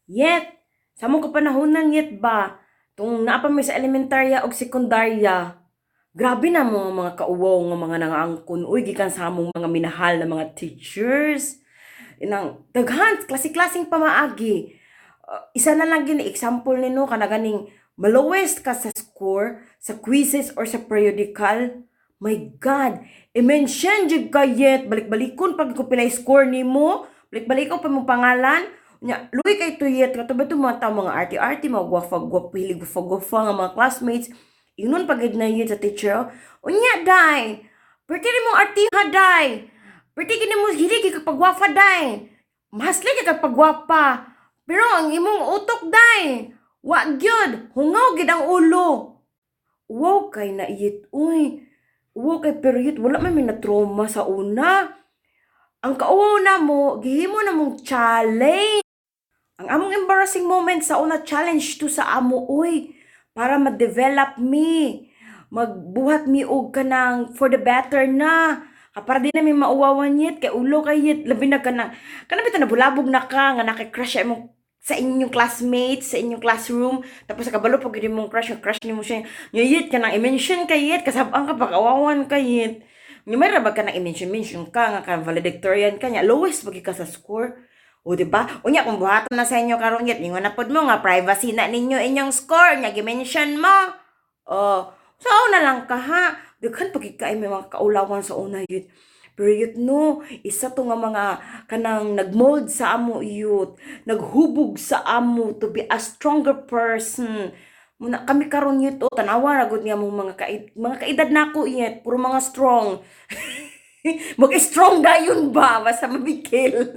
Yet, sa among kapanahonan yet ba, tung naa pa mi sa elementarya og sekundarya, grabe na mga kauwaw nga mga nangaangkon uy, gikan sa among mga minahal na mga teachers. Inang daghan klase-klaseng pamaagi. Isa na lang gini example nino, kana ganing malowest ka sa score sa quizzes or sa periodical. My God, i-mention jud ka yet, balik-balikon pag ko pilay score nimo, balik-balikon pa mong pangalan. Nya, luoy kay tuyet, kato ba mga tao, mga arte-arte, mga gwafa-gwapa, hilig gwafa-gwafa nga mga classmates. Ingnon pagid na yun sa teacher, "Unya day, perti mo artiha day, perti gini mo hilig ka pagwafa day, mahasli ka pagwapa, pero ang imong utok day, wa gyud, hungaw gid ang ulo." Wow kay na yet, uy. Wow kay, pero yet, wala man may na trauma sa una. Ang kauwaw na mo, gihimo na mong challenge. Ang among embarrassing moment sa una, challenge to sa amo, uy, para ma-develop mi. Magbuhat mi og kanang for the better na. Para di na mi mauwawan yet, kay ulo kay yet, labi na kanang bitaw nabulabog na ka, nga naka-crush sa inyong classmates, sa inyong classroom, tapos sa kabalo pag mong crush, yung crush nimo siya, nya yet, kanang i-mention kay yet, kasabang ka pa, kawawan ka yet. Nya may ra ba kanang i-mention mention ka, nga ka valedictorian ka, nya lowest pag ka sa score. O, di ba? Unya kung buhaton na sa inyo karon yet, ningon na pod mo nga privacy na ninyo inyong score, nya gi-mention mo. Oh, sa una lang ka ha. Daghan pag kay may mga kaulawan sa una yun. Pero yut no, isa to nga mga kanang nagmold sa amo yut, naghubog sa amo to be a stronger person. Muna kami karon yut, oh, tanawa ra gud nga mong mga kaedad nako yet, puro mga strong. Mag-strong dayon ba basta mabikil.